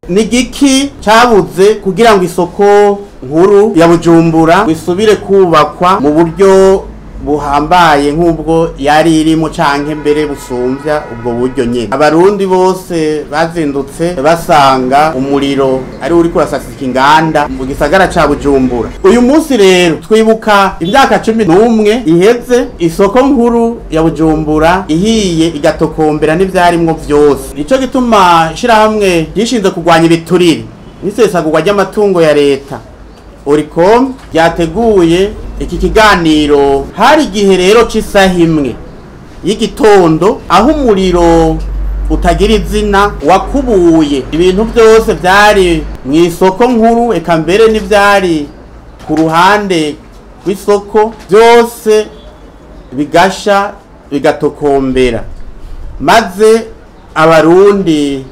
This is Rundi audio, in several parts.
Ni giki cabuze kugira ngo isoko nkuru ya Bujumbura isubire kubakwa mu buryo buhambaye nk'ubwo yari irimo, canke mbere busumvya ubwo buryo nyene? Abarundi bose bazindutse basanga umuriro ari uri kurasasika inganda mu gisagara ca Bujumbura. Uyu munsi rero twibuka imyaka 11 iheze isoko nkuru ya Bujumbura ihiye igatokombera n'ivyarimwo vyose. Nico gituma ishirahamwe ryishinze kurwanya ibiturire n'isesagurwa ry'amatungo ya leta, Oricom, ryateguye iki kiganiro. Hari igihe rero c'isaha 1 y'igitondo aho umuriro utagira izina wakubuye ibintu byose byari mu isoko nkuru, eka mbere n'ivyari ku ruhande rw'isoko byose bigasha bigatokombera, maze Abarundi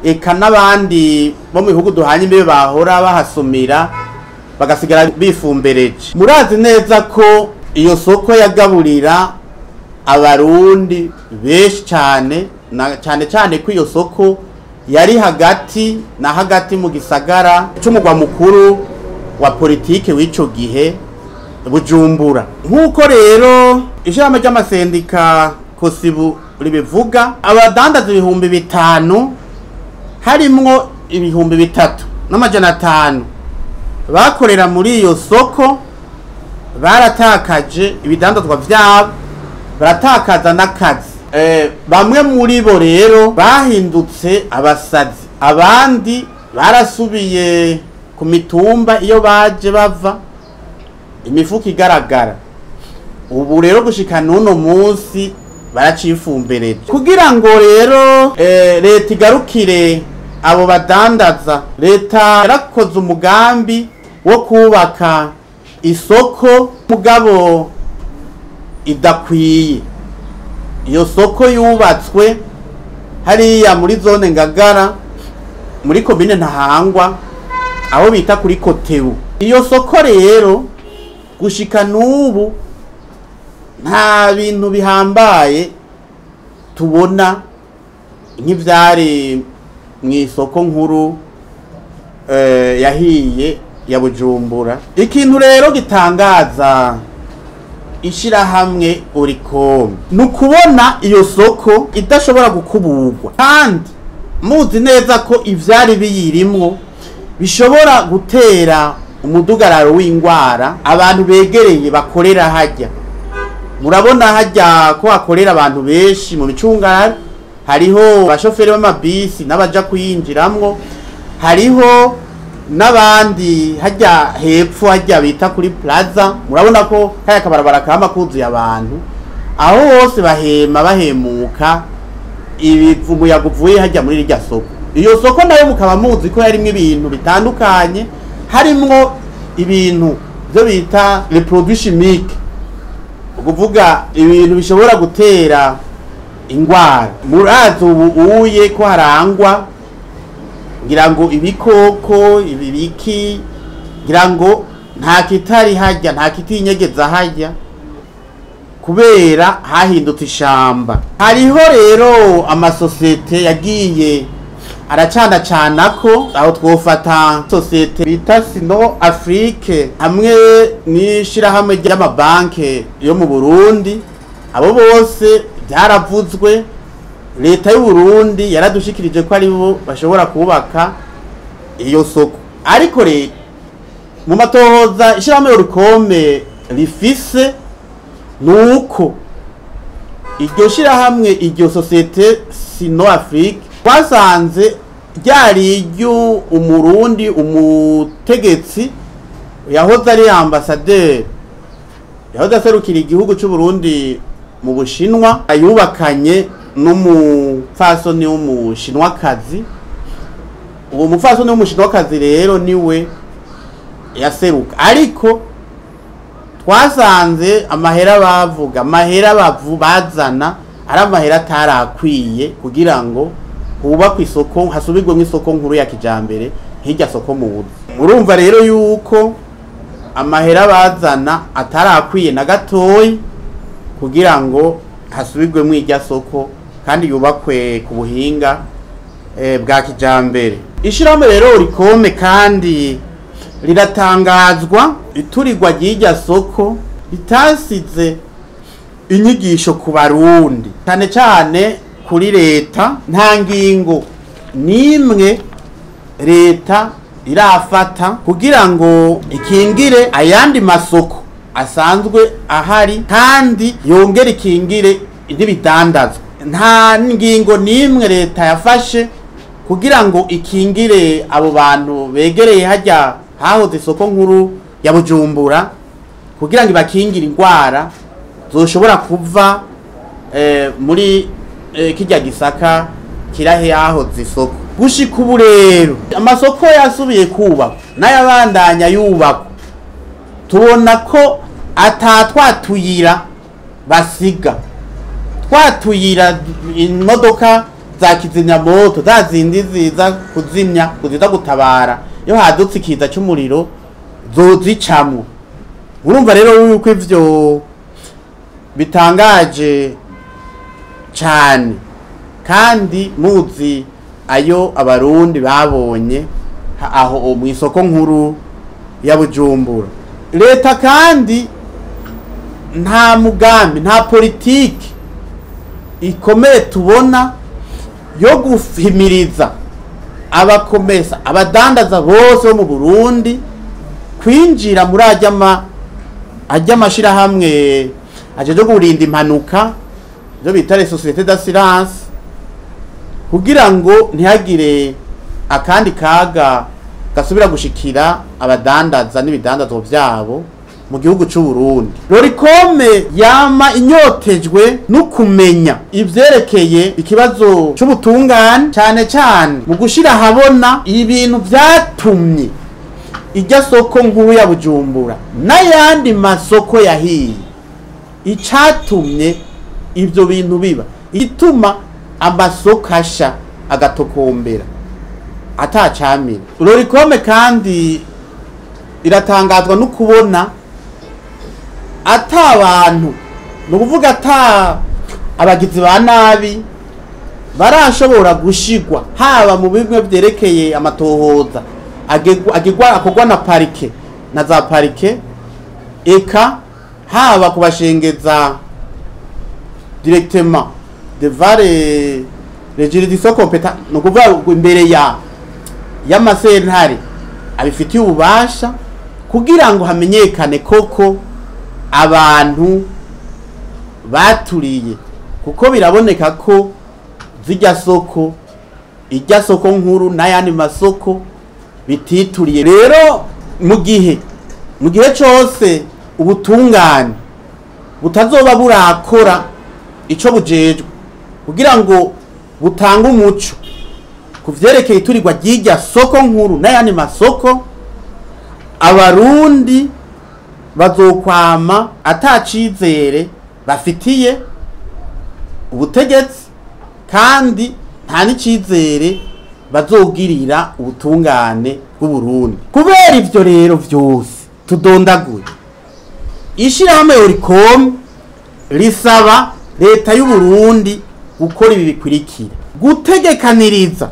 eka n'abandi bo mu bihugu duhanye imbibe bahora bahasumira bagasigara bifumbereje. Murazi neza ko iyo soko yagaburira Abarundi benshi cyane, na cyane cyane ko iyo soko yari hagati na hagati mu gisagara c'umugwa mukuru wa politike w'ico gihe, Bujumbura. Nk'uko rero ishirahamwe ry'amasendika Kosibu ribivuga, abadandaza 5000 harimwo 3500 bakorera muri iyo soko baratakaje ibidandazwa vyabo, baratakaza n'akazi. Bamwe muri bo rero bahindutse abasazi, abandi barasubiye ku mitumba iyo baje bava, imifuko igaragara. Ubu rero gushika n'uno munsi baracifumbereje. Kugira ngo rero leta igarukire abo badandaza, leta yarakoze umugambi wo kubaka isoko, mugabo idakwiye. Iyo soko yubatswe hariya muri zone Ngagara, muri komine Ntahangwa, aho bita kuri Kotebu. Iyo soko rero gushika n'ubu nta bintu bihambaye tubona nk'ivyari mu isoko nkuru yahiye ya Bujumbura. Ikintu rero gitangaza ishirahamwe Oricom ni ukubona iyo soko idashobora gukuburwa, kandi muzi neza ko ivyari biyirimwo bishobora gutera umudugararo w'ingwara abantu begereye bakorera hajya. Murabona hajya ko hakorera abantu benshi mu micungararo, hariho abashoferi b'amabisi n'abaja kuyinjiramwo, hariho n'abandi hajya hepfo hajya bita kuri Plaza. Murabona ko kaya kabarabara kama kuzuye abantu, aho hose bahema bahemuka ibivu umuyaga uvuye hajya muri irya soko. Iyo soko nayo mukaba muzi ko yarimwo ibintu bitandukanye, harimwo ibintu byo bita les produits chimiques, ukuvuga ibintu bishobora gutera ingwara. Murazi ubu uye ko harangwa ngira ngo ibikoko ibibiki, ngira ngo nta kitari hajya, nta kitinyegeza hajya, kubera hahindutse ishamba. Hariho rero amasosiyete yagiye aracana cana ko, aho twofata sosiyete bita Sino Afrique hamwe n'ishirahamwe ry'amabanke yo mu Burundi. Abo bose byaravuzwe, leta y'u Burundi yaradushikirije ko aribo bashobora kubaka iyo soko. Ariko rero mu matohoza ishirahamwe Oricom rifise nuko iryo shirahamwe, iryo sosiyete Sino Afrique, twasanze ryari iry'Umurundi, umutegetsi yahoze ari ambasaderi, yahoze aserukira igihugu c'u Burundi mu Bushinwa, yubakanye n'umupfasoni w'Umushinwakazi. Uwo mupfasoni w'Umushinwakazi rero niwe yaseruka, ariko twasanze amahera bavuga, amahera bavu bazana ari amahera atarakwiye kugira ngo hubakwe isoko, hasubirwemo isoko nkuru ya kijambere hirya soko muzi. Murumva rero yuko amahera bazana atarakwiye na gatoyi kugira ngo hasubirwemo irya soko kandi yubakwe ku buhinga bwa kijambere. Ishirahamwe rero Orikome kandi riratangazwa iturirwa ry'irya soko ritasize inyigisho ku Barundi, cyane cyane kuri leta. Nta ngingo n'imwe leta irafata kugira ngo ikingire ayandi masoko asanzwe ahari, kandi yongere ikingire n'ibidandazwa. Nta ngingo n'imwe leta yafashe kugira ngo ikingire abo bantu begereye hajya hahoze isoko nkuru ya Bujumbura, kugira ngo ibakingire indwara zoshobora kuva muri kirya gisaka kirahe yahoze isoko. Gushika ubu rero amasoko yasubiye kubakwa n'ayabandanya yubakwa, tubona ko atatwatuyira basiga twatuyira imodoka za kizimyamoto za zindi ziza kuzimya, kuziza gutabara iyo hadutse ikiza cy'umuriro zozicamwo. Urumva rero yuko ivyo bitangaje cyane, kandi muzi ayo Abarundi babonye aho mu isoko nkuru ya Bujumbura. Leta kandi nta mugambi, nta politiki ikomeye tubona yo guhimiriza abakomesa, abadandaza bose bo mu Burundi kwinjira muri ajya amashirahamwe ajeje kurinda impanuka, ibyo bita les sociétés d'assurance, kugira ngo ntihagire akandi kaga gasubira gushikira abadandaza n'ibidandazwa byabo mu gihugu c'u Burundi. Lorikome yama inyotejwe no kumenya ivyerekeye ikibazo c'ubutungane, cyane cyane mu gushira habona ibintu vyatumye irya soko nkuru ya Bujumbura n'ayandi masoko yahiye, icatumye ivyo bintu biba, ituma amasoko asha agatokombera atacamira. Lorikome kandi iratangazwa no kubona ata abantu, ni ukuvuga ata abagizi ba nabi barashobora gushigwa haba mu bimwe vyerekeye amatohoza agegwa akogwa na parike na za parike, eka haba kubashengeza directement devant les juridictions compétentes, ni ukuvuga imbere ya y'amasentare abifitiye ububasha, kugira ngo hamenyekane koko abantu baturiye, kuko biraboneka ko zijya soko, ijya soko nkuru n'ayandi masoko bitituriye. Rero mu gihe cyose ubutungane butazoba burakora ico bujejwe kugira ngo butange umuco kuvyerekeye iturirwa ry'irya soko nkuru n'ayandi masoko, Abarundi bazokwama atacizere bafitiye ubutegetsi, kandi nta n'icizere bazogirira ubutungane bw'Uburundi. Kubera ivyo rero vyose tudondaguye, ishirahamwe Oricom risaba leta y'u Burundi gukora ibi bikurikira: gutegekaniriza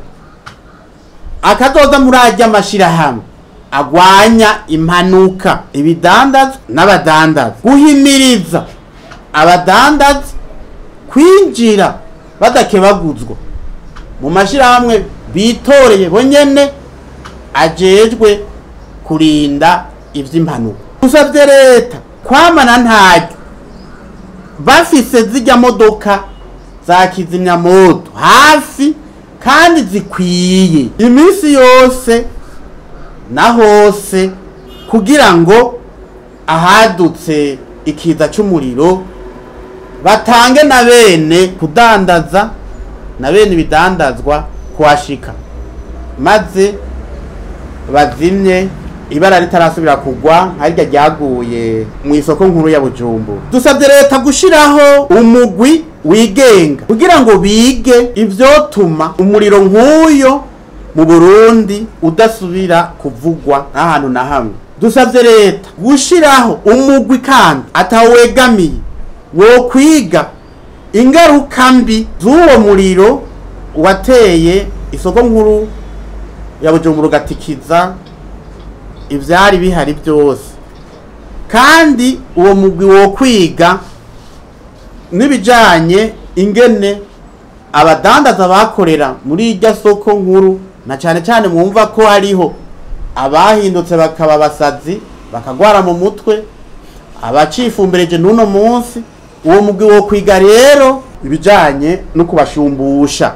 akazoza muri ajya amashirahamwe agwanya impanuka ibidandazwa n'abadandaza, guhimiriza abadandaza kwinjira badakebaguzwa mu mashirahamwe bitoreye bonyene ajejwe kurinda ivy'impanuka. Usavye leta kwamana ntaryo bafise zijya modoka za kizimyamoto hafi kandi zikwiye iminsi yose na hose, kugira ngo ahadutse ikiza c'umuriro batange na bene kudandaza na bene ibidandazwa kuhashika, maze bazimye ibara ritarasubira kugwa harya ryaguye mu isoko nkuru ya Bujumbura. Dusabye leta gushiraho umugwi wigenga kugira ngo bige ivyotuma umuriro nk'uyo mu Burundi udasubira kuvugwa ahantu na hamwe. Dusabye leta gushiraho umugwi kandi atawegamiye wo kwiga ingaruka mbi z'uwo muriro wateye isoko nkuru ya Bujumbura ugatikiza ivyari bihari byose. Kandi uwo mugwi wo kwiga n'ibijanye ingene abadandaza bakorera muri irya soko nkuru, na cyane cyane mwumva ko hariho abahindutse bakaba abasazi bakagwara mu mutwe, abacifumbereje n'uno munsi. Uwo mugwi wo kwiga rero ibijanye no kubashumbusha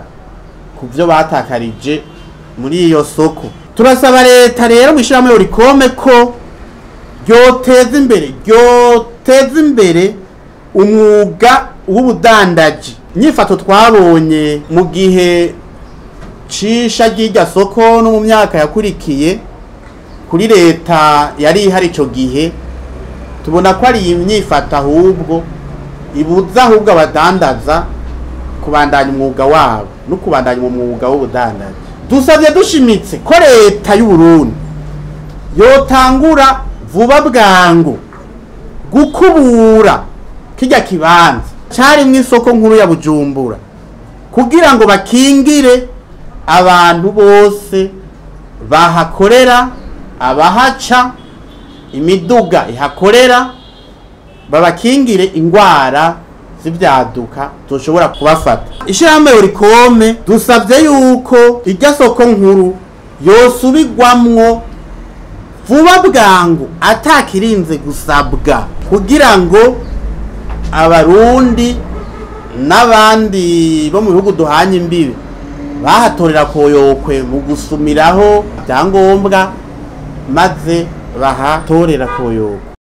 ku byo batakarije muri iyo soko. Turasaba leta rero mw'ishirahamwe Orikome ko ryoteza imbere umwuga w'ubudandaji. Inyifato twabonye mu gihe cisha ry'irya soko no mu myaka yakurikiye kuri leta yari ihari ico gihe, tubona ko ari imyifato ahubwo ibuza ahubwo abadandaza kubandanya umwuga wabo no kubandanya umwuga w'ubudandaji. Dusabye dushimitse ko leta y'u Burundi yotangura vuba bwangu gukubura kirya kibanza cari mw'isoko nkuru ya Bujumbura, kugira ngo bakingire abantu bose bahakorera, abahaca, imiduga ihakorera, babakingire ingwara z'ivyaduka zoshobora kubafata. Ishirahamwe Orikome dusavye yuko irya soko nkuru yosubirwamwo vuba bwangu atakirinze gusabwa, kugira ngo abarundi n'abandi bo mu bihugu duhanye imbibe bahatorera koyokwe mu gusumiraho byangombwa, maze bahatorera koyokwe.